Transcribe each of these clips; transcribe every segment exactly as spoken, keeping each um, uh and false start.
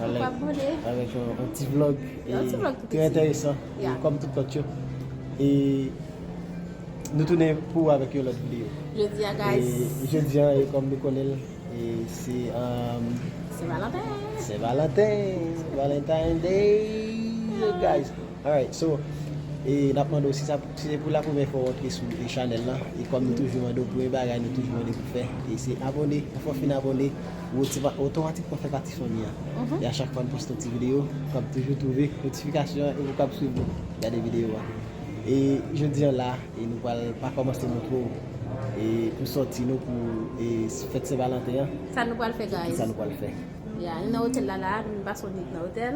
Avèk, avèk yon, yon ti vlog, yon ti vlog tou piti. Trè enteresan, e kòm tout lòt yo. E nou tounen pou avèk yon lòt videyo. Jodi a, guys. E jodi a, e kòm nou konnen l, e se, um, Sen Valanten. Sen Valanten, Valentine Day, guys. Alright, so, e n ap mande w si sa, si se pou la premyè fwa w antre sou, e, chanèl la, e kòm nou toujou mande w, premye bagay nou toujou mande pou fè, e se abòne. Yon fwa w fin abòne, ou otima-, otomatikman fè pati fanmi an. Mhm. E a chak fwa n poste yon ti videyo, w ap toujou twouve notifikasyon an e ou kab swiv nou gade videyo a. E jodi a la, e nou pral pa kòmanse montre w, e pou sòti nou pou, e fèt Sen Valanten an. Sa nou pral fè, guys? Kisa nou pral fè? Ya, nou nan otèl la la, nou pase yon nuit nan otèl.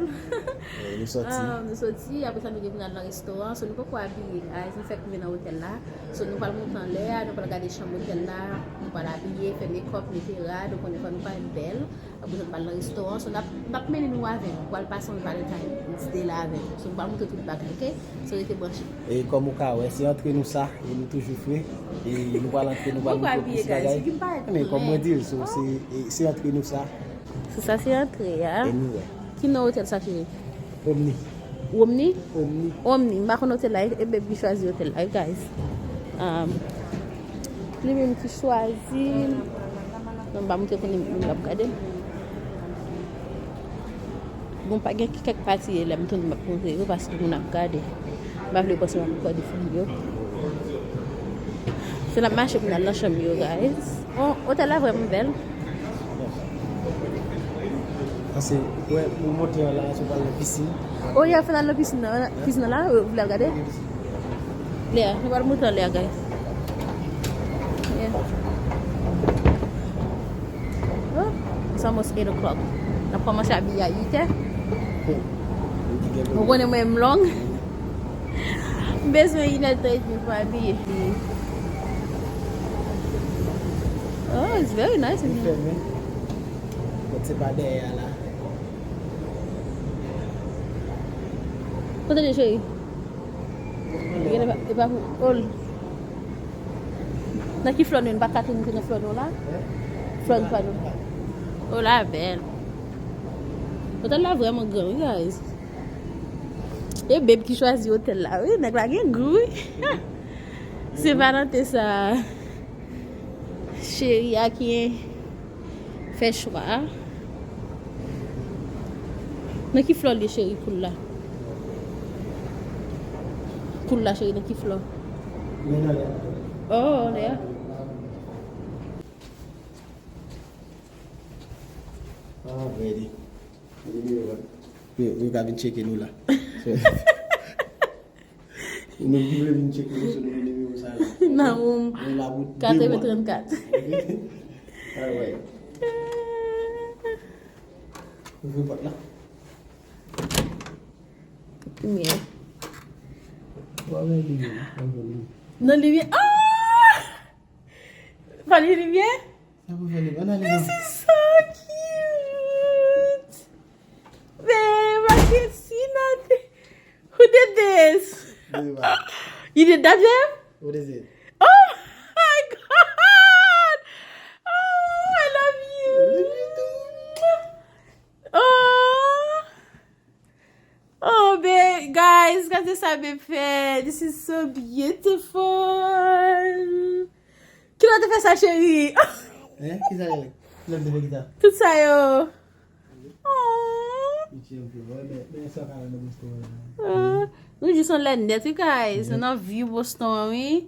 E nou sòti. Ah, nou sòti, apre sa nou gen pou n al nan restoran. So, nou poko abiye, guys. Nou fèk rive nan otèl la. So, nou pral monte anlè a, nou pral gade chanm otèl la, nou pral abiye, fè makeup, mete rad, ou konnen fò nou parèt bèl. Apre sa, nou pral nan restoran. So, n ap, n ap mennen nou avè nou. Nou pral pase yon Valentine's Day la avè nou. So, nou pral montre tout bagay, oke? So, rete branche. E kòm ou ka wè, se antre nou sa, e nou toujou fre. E nou pral antre, nou pral montre plis bagay. Men kòm mwen di l, so, se, e se antre nou sa. So, sa se antre a. E nou wè. Ki non otèl sa, cheri? Omni. Omni? Omni. Omni. M pa konn otèl la, e Babe ki chwazi otèl la, guys. Um, li menm ki chwazi l. Non, m pa montre konnen moun ap gade. Bon, pa gen kèk pati lè m tounen m ap montre yo paske moun ap gade. M pa vle panse m ap pèdi fanm yo. So n ap mache pou n al nan chanm yo, guys. Oh, otèl la vrèman bèl. Pase, wè, pou monte an la, se pral nan pisin. Oh, ya fè nan pisin nan, pisin nan la, ou vle al gade? Lè a, nou pral monte anlè a, guys. Yeah. Oh, it's almost eight o'clock. N ap kòmanse abiye a uit è. Ou konnen mwen m long. M bezwen inèdtan edmi pou abiye. Oh, it's very nice in here. Li fèmen. Kot se pa dèyè a la. Kote l ye, cheri? Li gen e pa, e pa pou, oh. Nan ki flò nou ye? Nou pa ka tou moute nan flò nou la? Flò nou pa nou. Oh, la bèl. Otèl la vrèman gran, wi, guys. E Babe ki chwazi otèl la, wi. Nèg la gen gou, wi. Se Valanten sa. Cheri a ki fè chwa a. Nan ki flò l ye, cheri, poul la? Poul la, cheri, nan ki flò? Oh, lè a. Ah, ready. Yo, yo ka vin tcheke nou la. So, nou vle vin tcheke nou, so nou gen nimewo sa la. Nan woum katreven trannkat. Alright. Ouvri pòt la. Limyè. Nan limyè. Ah! Pa gen limyè? Sa pou fè li, ann ale non. This is so cute! Babe, I can't see nothing. Who did this? Babe. You did that, Jeff? What is it? Oh my God! Oh, I love you. I love you too. Oh. Oh, babe, guys, gade sa Babe fè. This is so beautiful. Kilè w te fè sa, cheri? Hein? Kisa yo? Kilè m te fè kisa? Tout sa yo. Oh. Piti anpil. Wè, men, men sa ka nan Boston, wè. Ah, nou jis anlè nèt, wi, guys. Nou nan view Boston, wi.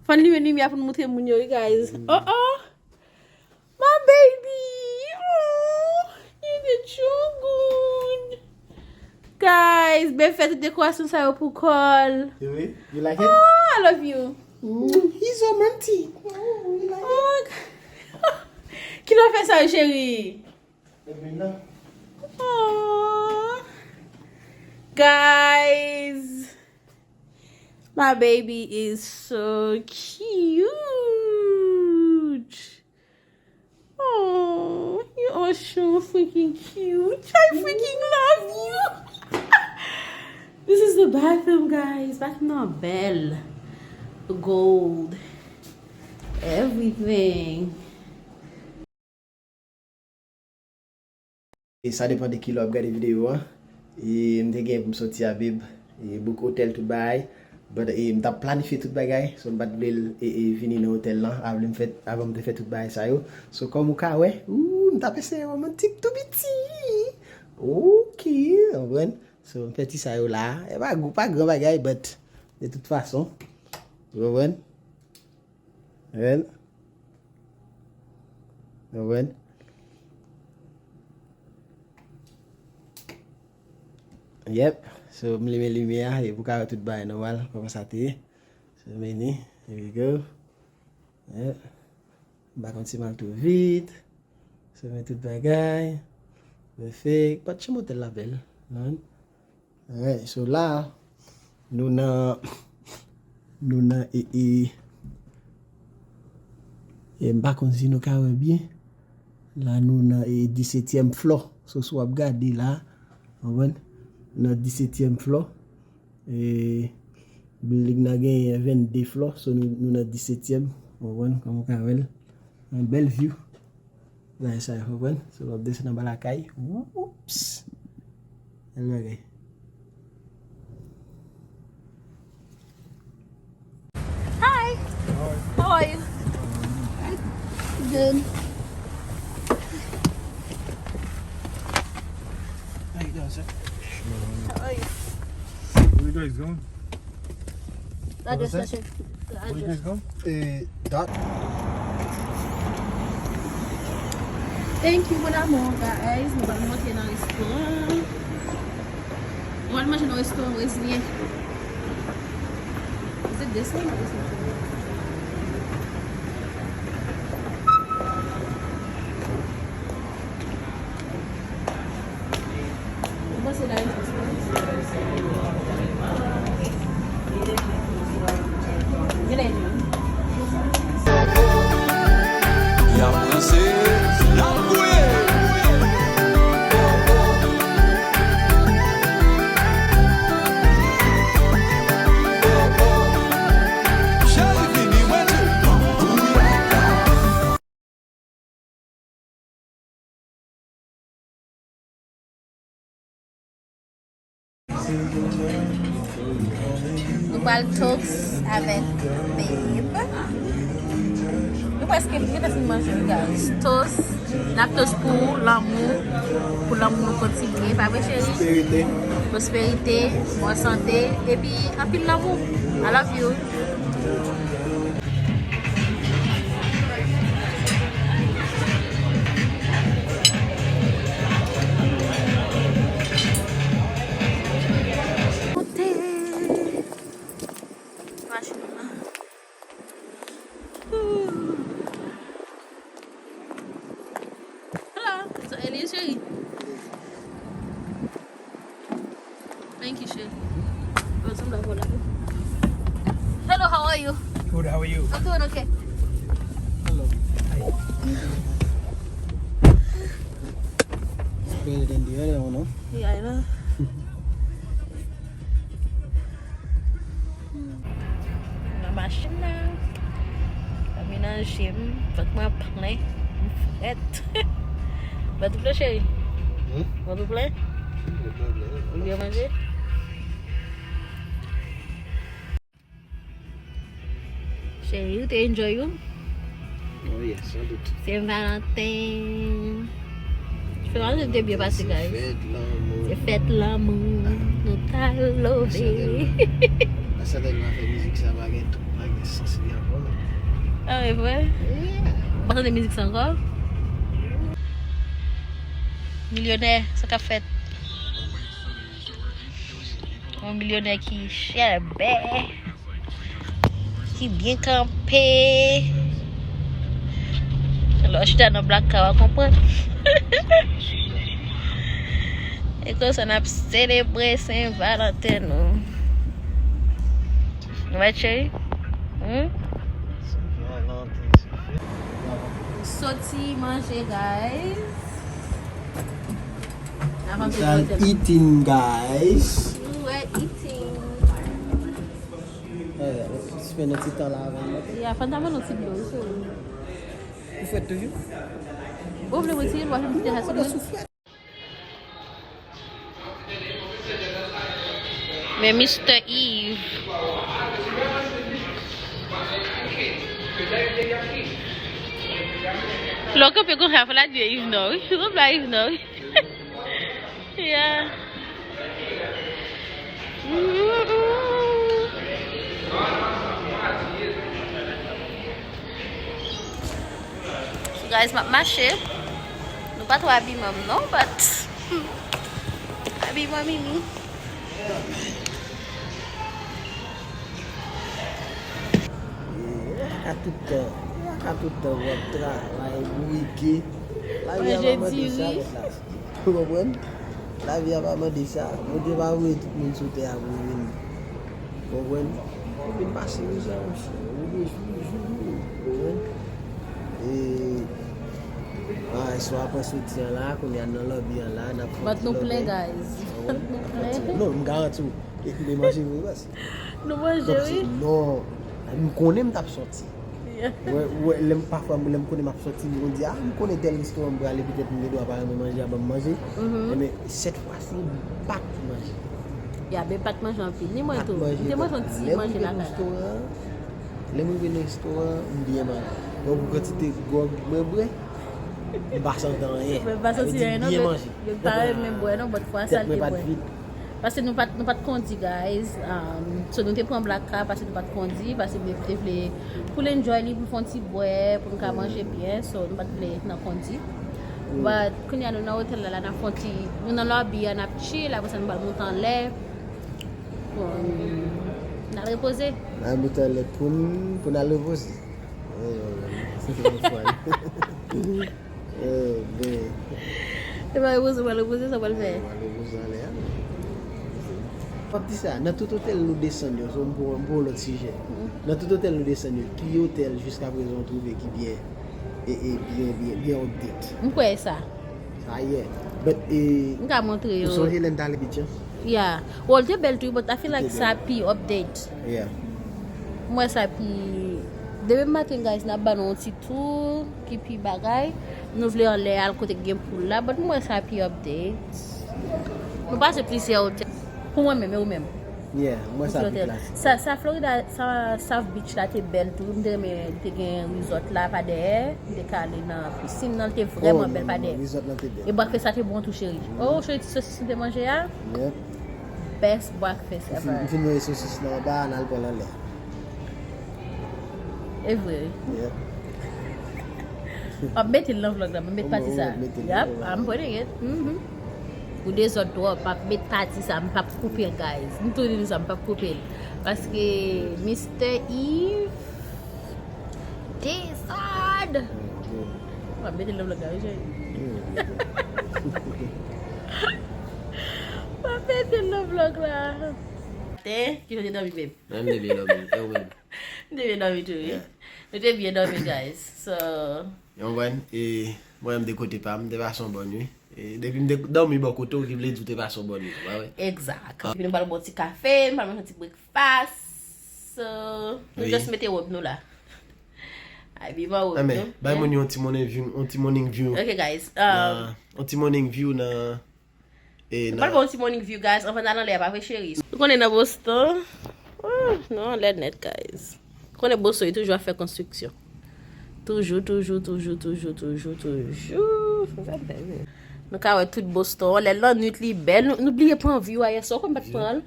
Fò n limen limyè pou n montre moun yo, wi, guys. Oh, oh. My baby. Oh, you did so good. Guys, Babe fè tout dekorasyon sa yo pou kò l. You like it? Oh, I love you. Mm, he's romantic. Oh, you like it? Oh, kilè w fè sa yo, cheri? Oh. Guys, my baby is so cute. Oh, you are so freaking cute. I freaking love you. This is the bathroom, guys. Bathroom nan bèl. Gold. Everything. E sa depann de kilè w ap gade videyo a. E m te gen pou m soti a, babe. E book otèl, tout bagay. But, e, m t ap planifye tout bagay. So, m pa t vle l, e, e, vini nan otèl lan avan m fè, avan m te fè tout bagay sa yo. So, kòm ou ka wè, ooh, m t ap eseye wè manti k tou piti. Ok, w konprann? So, m fè ti sa yo la. E pa gwo, pa gran bagay, but de tout fason. Ou konprann? Wèl. Wèl. Yep. So, m limen limyè a, e pou ka wè tout bagay nòmal, kòman sa te ye. So, meni, here we go. Yep. M pa konn si m al twò vit. So, men tout bagay. Perfect. But chanm otèl la bèl, non? Alright, so la, nou nan, nou nan, e, e, e, m pa konn si nou ka wè byen. La, nou nan, e, disetyèm flò. So, si w ap gade la, w konprann? Nan disetyèm flò. E, building nan genyen vennde flò, so nou, nou nan disetyèm. W konprann? Kòman w ka wè l? Yon bèl view. Bagay sa yo, konprann? So, w ap desann anba lakay. Woups! Bèl bagay. Hi. How are you? Good. How you doing, sir? How are you? Where you guys going? Address, sir. Where you guys going? Eh, that. Thank you, mon amour, guys. Nou pral monte nan restoran. Nou pral manje nan restoran brezilyen. Is it this one or this one? Mwen panse la, y ap ranse, y ap gouye. Cheri, vini, mwen di, bouyaka. Nou pral toast avèk Babe. Nou prèske gentan fin manje, guys. Toast, n ap toast pou lanmou, pou lanmou nou kontinye, pa vre, cheri? Pwosperite. Pwosperite, bòn sante, epi anpil lanmou. I love you. Monte. Machin nan. Hello. So, Elie, cheri. Thank you, cheri. Hello, how are you? Good, how are you? I'm doing okay. Hello. Hi. It's better than the other one, no? Yeah, I know. Nan machin nan. Sa menanje m, vant mwen plen, m frèt. Vant ou plen, cheri? Hmm? Vant ou plen? Ou byen manje? Cheri, ou te enjoy ou? Oh yes, sans doute. Sen Valanten. Fè mwen te byen pase, guys. Se fèt lanmou. Se fèt lanmou. Ah. Nou t al love. Sètènman. Sètènman, fè mizik sa pa gen, pa gen sans li ankò. Ah, e vre? Yeah. Ou pa tande mizik sa ankò? Milyonè, sa k ap fèt? Yon milyonè ki chèlbè, ki byen kanpe. Lè w chita nan blaka, w a konprann. E konsa n ap selebre Sen Valanten nou. Right, cheri? Hmm? Sen Valanten, se fèt. Soti manje, guys. Avan m soti lòt. Eating, guys. We're eating. Eh, spend yon ti tan la avè m, ok? Yeah, fò n ta mande yon ti dlo, wi, cheri. Ou frèt toujou? Ou vle mwen ti dlo, w ap kite sa sou mwen? Ou souflèt. Men Mister Yves. Lè w kanpe konsa, fò l ap di Yves non, wi. Fò l ap di Yves non, wi. Yeah. So guys, m ap mache. Nou pa twò abiman m non, but abiman Mimi. E, e pa ka tout tan, e pa ka tout tan w ap travay, bourike. Lavi a pa mande sa, mèt la. Ou konprann? Lavi a pa mande sa. Bondye pa voye tout moun sou tè a pou yo vin, ou konprann, pou vin pase mizè, monchè. Ou bezwen jou, ou konprann? E, a, swa apre soti an la, kounye a nan lobby an la, n ap fè yon ti lobby. But nou plen, guys. Ou konprann? But nou plen. Non, m garanti w. E, m te manje vre, baz. Nou manje, wi. Non, m konnen m t ap soti. Wè, wè, lè m, pafwa, lè m konnen m ap soti, m konn di, a, m konnen tèl restoran m prale, petèt m gen dwa pa renmen manje a, ban m manje. Enben, sèt fwa si m pa t manje. Ya, ben pa t manje anpil. Ni mwen tou. M te manje yon ti manje lakay. Lè m rive nan restoran, lè m rive nan restoran, m byen manje. Donk, pou kantite gwòg mwen bwè, m pa santi anyen. Mwen pa santi anyen non, men yo pa renmen bwè non, but fwa sa l te bwè. Paske nou pa t, nou pa t kondi, guys. Um, so, nou te pran black car paske nou pa t kondi, paske nou te vle pou l enjoy li, pou l fè yon ti bwè, pou nou ka manje byen. So, nou pa t vle nan kondi. But, kounye a, nou nan otèl la, la, n ap fè yon ti, nou nan lobby a, n ap chill, apre sa, nou pral monte anlè. Pou n al repoze. N al monte anlè pou n, pou n al repoze. Oh, se te yon fwa. Oh, man. E pa repoze, pa repoze, sa pral fè. Pral repoze anlè a. Pati sa, nan tout otèl nou desann yo, so m pou, m pou yon lòt sijè. Nan tout otèl nou desann yo, ki otèl jiskaprezan w twouve ki byen, e, e byen, byen, byen update? M kwè sa. Sa ye. But, e, m ka montre yo. Ou sonje lè n t ale beach an? Yeah. Well, te bèl tou, but I feel like sa pi update. Yeah. M wè sa pi. Demen maten, guys, n ap ba nou yon ti tou ki pi bagay. Nou vle anlè al kote k gen pool la, but m wè sa pi update. Nou pase plizyè otèl. Pou mwen menm, e ou menm? Yeah, m wè sa pi klasik. Sa, sa Florida, sa South Beach la te bèl tou. M te renmen, li te gen resort la pa dèyè. M te ka ale nan pisin nan, li te vrèman bèl pa dèyè. Resort lan te bèl. E breakfast la te bon tou, cheri. Oh, cheri, ti sosis nou te manje a. Yep. Best breakfast ever. M fin voye sosis nan anba, n al pran l anlè. E vre, wi. Yeah. M ap mete l nan vlog la, m ap met pati sa. Yap, I'm putting it. Mhm. Ou dezòd twòp, m ap met pati sa, m p ap koupe l, guys. M tou di nou sa, m p ap koupe l. Paske Mister Yves, dezòd. M ap mete l nan vlog la, wi, cheri. M ap mete l nan vlog la. Te, ki jan w te dòmi, babe? Mwen, m te byen dòmi, e ou menm? M te byen dòmi tou, wi. Yeah. Nou te byen dòmi, guys. So, ou konprann? E mwen, m te kote pa m, m te pase yon bòn nwi. E depi m te dòmi bò kote w, ki vle di w te pase yon bòn nwi, pa vre? Exact. Epi nou pral bwè yon ti kafe, nou pral manje yon ti breakfast. So, nou just mete wòb nou la. Abiman wòb nou. Bay moun yon ti morning view, yon ti morning view. Ok, guys. Um, yon ti morning view nan E, m pral ba w ti morning view, guys, anvan n al anlè a, pa vre, cheri? Ou konnen nan Boston. Oh, nou anlè nèt, guys. Ou konnen Boston, yo toujou ap fè konstriksyon. Toujou, toujou, toujou, toujou, toujou, toujou. Nou ka wè tout Boston. Lè lannwit, li bèl. Nou, nou bliye pran view a yè swa, ou konn pa t pran l.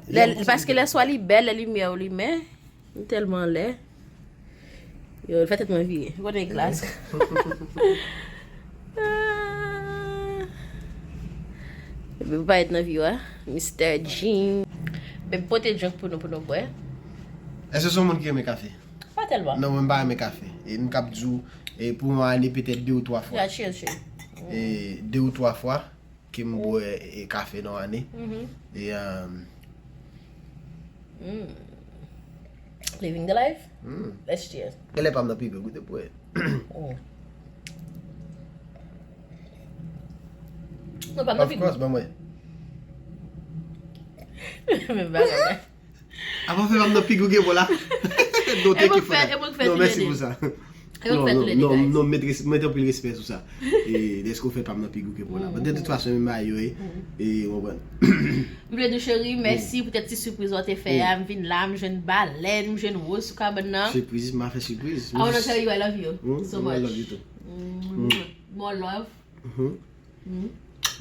Lè, paske lè swa, li bèl, lè limyè yo limen. M tèlman lè. Yo, l fè tèt mwen vire. Ou konnen klas. Ah. Epi pou parèt nan vi w a, Mister Jean. Babe, pote drink pou nou, pou nou bwè. Èske se yon moun ki renmen kafe? Pa tèlman. Non, mwen pa renmen kafe. E m kab di w, e pou yon ane, petèt de ou twa fwa. Yeah, chill, chill. E de ou twa fwa ke m bwè, e, kafe nan ane. E, um, living the life. Let's cheers. Genlè pa m nan pi gwo, goute pou wè. Non, pa m nan pi gwo. Of course, ban mwen. Men bagay la. Apa fè pa m nan pi gwo gen bon la. Non, thank you for that. Non, mèsi pou sa. Non, non, non, non, met, res- met anpil respè sou sa. E dèske w fè pa m nan pi gou ke pou la. De tout fason, men bagay yo ye. E, w konprann. M vle di w, cheri, mèsi poutèt ti sipriz ou te fè a. M vin la, m jwenn balèn, m jwenn woz sou kabann nan. Sipriz, m a fè sipriz. I wanna tell you I love you so much. I love you too. More love.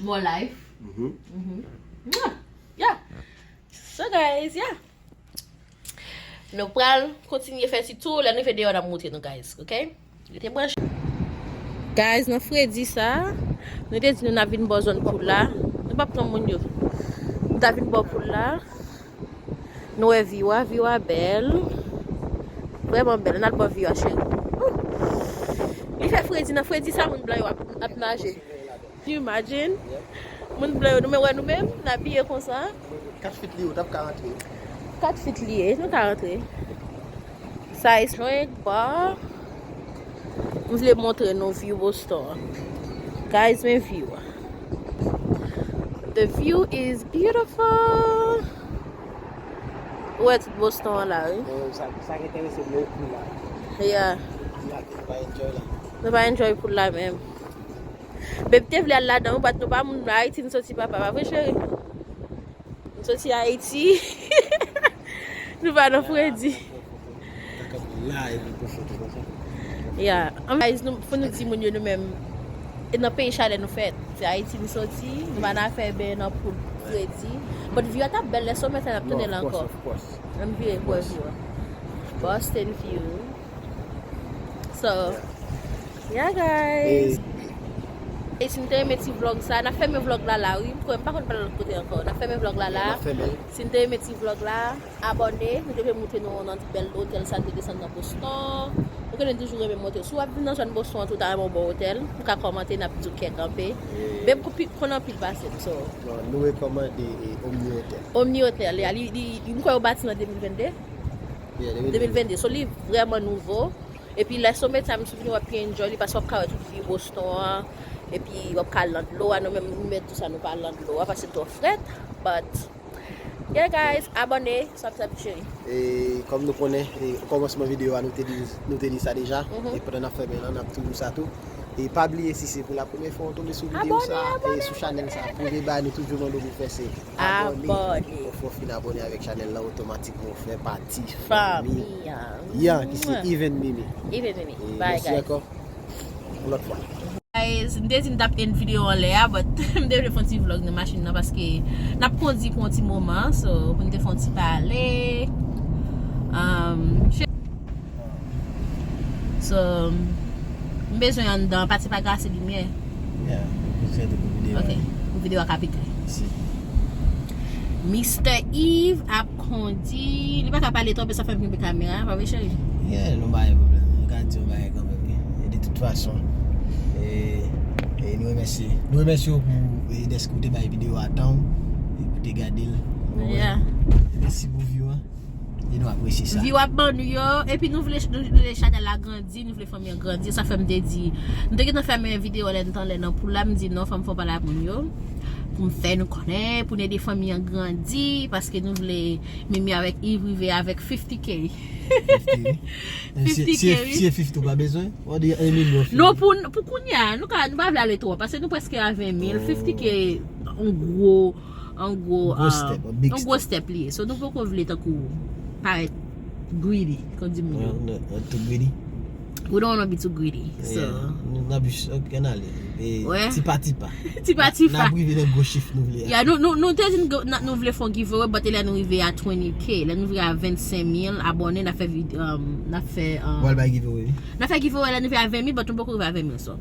More life. Yeah. So, guys, yeah. Nou pral kontinye fè ti tou, lè nou rive deyò n ap montre nou, guys, ok? Rete branche. Guys, nan fredi sa, nou te di nou n ap vin bò zòn poul la. Nou p ap pran moun yo. Nou ta vin bò poul la. Nou wè view a, view a bèl. Vrèman bèl. N al bò view a, cheri. Li fè fredi, nan fredi sa moun blan yo ap, ap naje. Can you imagine? Moun blan yo, nou men wè nou menm, n abiye konsa. Kat fit li ye, w t ap ka rantre. Kat fit li ye, nou ka rantre. Sa e drink bar. M vle montre nou view Boston an. Guys, men view a. The view is beautiful. Ou wè tout Boston an la, wi. Sa, sa ki enterese m, se poul la. Yeah. Nou pa enjoy la. Nou pa enjoy poul la menm. Babe te vle al ladan, wi, but nou pa moun Ayiti, nou soti papa, pa vre, cheri? Nou soti Ayiti. Nou pa nan fredi. Yeah. Guys, nou, fò nou di moun yo nou menm, e nan peyi chalè nou fèt. Se Ayiti nou soti, nou pa nan afè benyen nan poul fredi. But view a t ap bèl, lè somè sa n ap tounen la ankò. Ann vire pou wè view a. Boston view. So, yeah, guys. E si n te renmen ti vlog sa, n ap fèmen vlog la la, wi. M kwè m pa konn pral lòt kote ankò. N ap fèmen vlog la la. Si n te renmen ti vlog la, abòne. Nou te vle montre nou nan ti bèl otèl sa n te desann nan Boston. Nou konnen n toujou renmen montre. Si w ap vin nan zòn Boston an tou, ta renmen yon bon otèl, ou ka kòmante, n ap di w kè kanpe. Beb konn anpil pase m, so. Non, nou rekòmande, e, Omni Hotel. Omni Hotel, yeah, li, li, m kwè yo bati l an de mil vennde. Yeah, de mil vennde. De mil vennde. So, li vrèman nouvo. Epi lè somè sa, m souvni w ap pi enjoy li paske w ap ka wè tout view Boston an. Epi w ap ka al nan dlo a, nou menm, nou menm tou sa, nou pa al nan dlo a paske twò frèt. But, yeah, guys, abòne, subscribe, cheri. E kòm nou konnen, e, okòmansman videyo a, nou te di, nou te di sa deja. E pandan n ap fèmen la, n ap toujou sa tou. E pa bliye, si se pou la premyè fwa w tonbe sou videyo sa, e sou chanèl sa, premye bagay nou toujou mande w pou fè se abòne. Abòne. Yon fwa w fin abòne avèk chanèl la, otomatikman w fè pati fanmi an, ki se Even Mimi. Even Mimi. E mèsi ankò. Yon lòt fwa. Guys, m te di m t ap end videyo anlè a, but m te vle fè yon ti vlog nan machin nan paske n ap kondi pou yon ti moman, so pou n te fè yon ti pale. Um, So, m bezwen anndan, pati pa gase limyè. Yeah, m bezwen de pou videyo a. Ok, pou videyo a ka pi klè. Mèsi. Mister Yves ap kondi, li pa ka pale twòp, e sa fè m kenbe kamera, pa vre, cheri? Yeah, nou pa gen pwoblèm. Nou ka di yon bagay kanmenm, wi. E de tout fason, e, e nou remèsye, nou remèsye w pou, e, dèske w te bay videyo a tan w, e pou te gade l. Yeah. Mèsi pou view an. E nou apresye sa. View ap ban nou yo, epi nou vle, nou vle chanèl la grandi, nou vle fanmi an grandi, sa fè m te di, m te gentan fèmen videyo lè n t anlè nan poul la, m di non, fò m fè yon pale ak moun yo, pou m fè nou konnen, pou n ede fanmi an grandi, paske nou vle Mimi avèk Yves rive avèk fifty K. Fifty K, wi. Si e fifty ou pa bezwen, w di en milyon fini. Non, pou, pou kounye a, nou ka, nou pa vle ale twò, paske nou prèske a ven mil, fifty K, yon gwo, yon gwo, yon gwo step li ye. So, nou poko vle tankou parèt greedy, kon di moun yo. Too greedy. We don't wanna be too greedy. So. Yeah, nou, n ap jis, ok, ann ale. E, tipa, tipa. Tipa, tipa. N ap rive nan gwo chif nou vle a. Yeah, nou, nou, nou te di n, n, nou vle fè yon giveaway, but lè nou rive a twenty K, lè nou rive a vennsenk mil abòne, n ap fè vid-, um, n ap fè, um, w al bay giveaway, wi. N ap fè giveaway lè nou rive a ven mil, but nou poko rive a ven mil, so.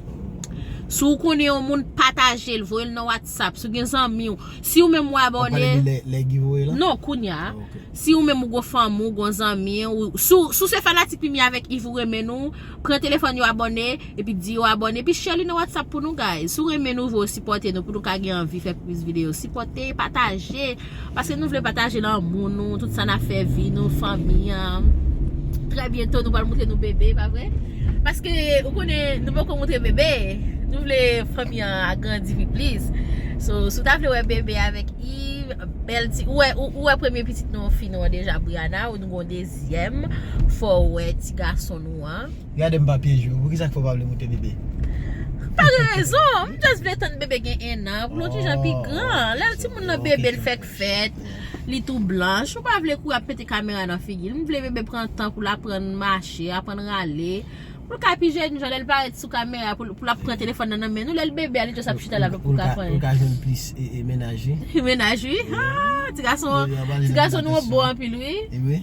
Si w konnen yon moun, pataje l, voye l nan WhatsApp. Si w gen zanmi w, si w menm ou abòne. W ap pale de lè, lè giveaway la? Non, kounye a. Ah, ok. Si ou menm ou gon fanmi w, gon zanmi w, si w, si w se fanatik Mimi avèk Yves, ou renmen nou, pran telefòn yo, abòne, epi di yo abòne, epi share li nan WhatsApp pou nou, guys. Si w renmen nou, vre w sipòte nou, pou nou ka gen anvi fè plis videyo. Sipòte, pataje, paske nou vle pataje lanmou nou, tout sa n ap fè, vi nou, fanmi an. Trè byento, nou pral montre nou bebe, pa vre? Paske, ou konnen, nou poko montre bebe. Nou vle fanmi an agrandi pi plis. So, si w ta vle wè bebe avèk Yves, Bèl ti, ou wè, ou, ou wè premye pitit nou an fi nou an deja, Brianna, ou nou gon dezyèm, fò ou wè ti gason nou an. Gade m pa pyeje w. Poukisa k fè w pa vle monte bebe? Pa gen rezon, m just vle tann bebe gen enn an, pou l yon ti jan pi gran. Lè timoun nan bebe, l fèk fèt, li tou blanch, ou pa vle kouri ap pete kamera nan figi l. M vle bebe pran tan pou l aprann mache, aprann rale. Pou l ka pi jèn jan, lè l parèt sou kamera, pou l, pou l ap pran telefòn nan nan men nou, lè l bebe a, li just ap chita la pou l ka pran. Ou ka jwenn plis e, e mennaj, wi. Mennaj, wi. Ah, ti gason, ti gason nou bon anpil, wi.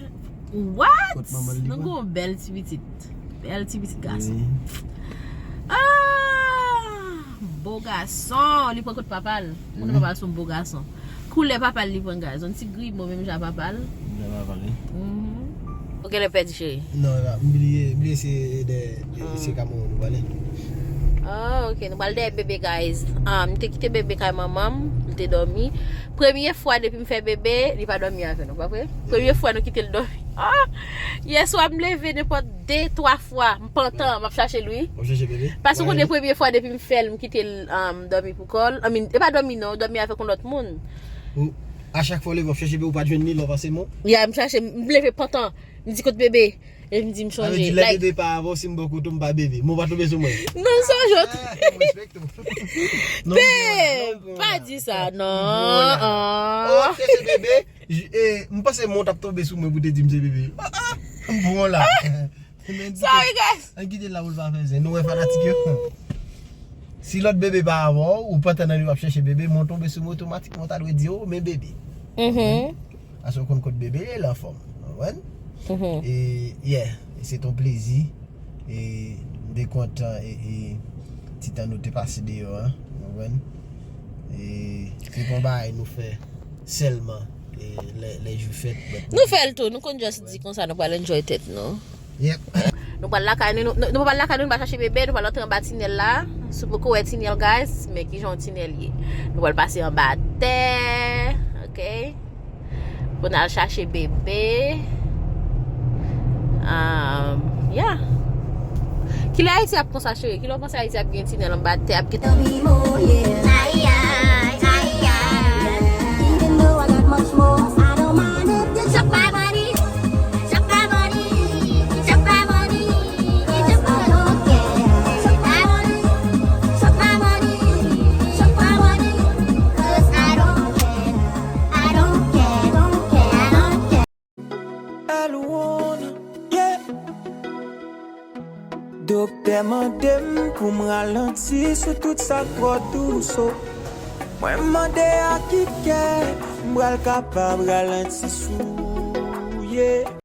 What? Nou gon bèl ti pitit. Bèl ti pitit gason. Ah, bo gason, li pran kot papa l. Moun papa l se yon bo gason. Koulè papa l li pran, guys. Yon ti gribo menm jan papa l. Jan papa l, wi. Ou genlè pèdi, cheri? Non, la, m bliye, m bliye se de, de se Cameroun nou pale. Ah, ok. Nou pral dèyè bebe, guys. Ah, m te kite bebe kay manman m, li te dòmi. Premye fwa depi m fè bebe, li pa dòmi avè nou, pa vre? Premye fwa nou kite l dòmi. Ah! Yèswa m leve nenpòt de, twa fwa, m pantan, m ap chache l, wi. W ap chache bebe? Paske ou konnen premye fwa depi m fè l, m kite l, um, dòmi pou kò l. I mean, e pa dòmi non, dòmi avèk yon lòt moun. Ou, a chak fwa w leve w ap chache bebe, ou pa t jwenn li lè w pase mò? Ya, m chache, m leve pantan. M di kot bebe. E m di m chonje. Sa vle di lè bebe pa avè w, si m bò kote w, m pa bebe. Mò pa tonbe sou mwen. Non, se yon jòt. Babe, pa di sa, non. Oh, se bebe. M panse mò t ap tonbe sou mwen pou te di m se bebe. Ah, ah, m pran la. Sorry, guys. Ann kite l la pou l pa fè zen. Nou wè fanatik yo. Si lòt bebe pa avè w, ou pantan nan li w ap chèche bebe, mò tonbe sou mwen otomatikman, w ta dwe di, "Oh, men bebe." Paske w konn kot bebe ye, l anfòm. Ou konprann? E, yeah, se t on plezi. E, m te kontan, e, e, ti tan nou te pase deyò a. Ou konprann? E, se pa yon bagay nou fè sèlman, e, lè, lè jou fèt. Nou fè l tou, nou konn just di konsa, nou pral enjoy tèt nou. Yep. Nou pral lakay nou, nou, nou pral lakay nou, nou pral chache bebe, nou pral antre anba tinèl la. Si w poko wè tinèl, guys, men kijan yon tinèl ye. Nou pral pase anba tè, ok? Pou n al chache bebe. Um, yeah. Kilè Ayiti ap konsa, cheri? Kilè w panse Ayiti ap gen tinèl anba tè, ap gen... L one, yeah. Doktè mande m pou m ralanti sou tout sa k twò dous, oh. Mwen mande a ki kè m pral kapab ralanti sou, yeah.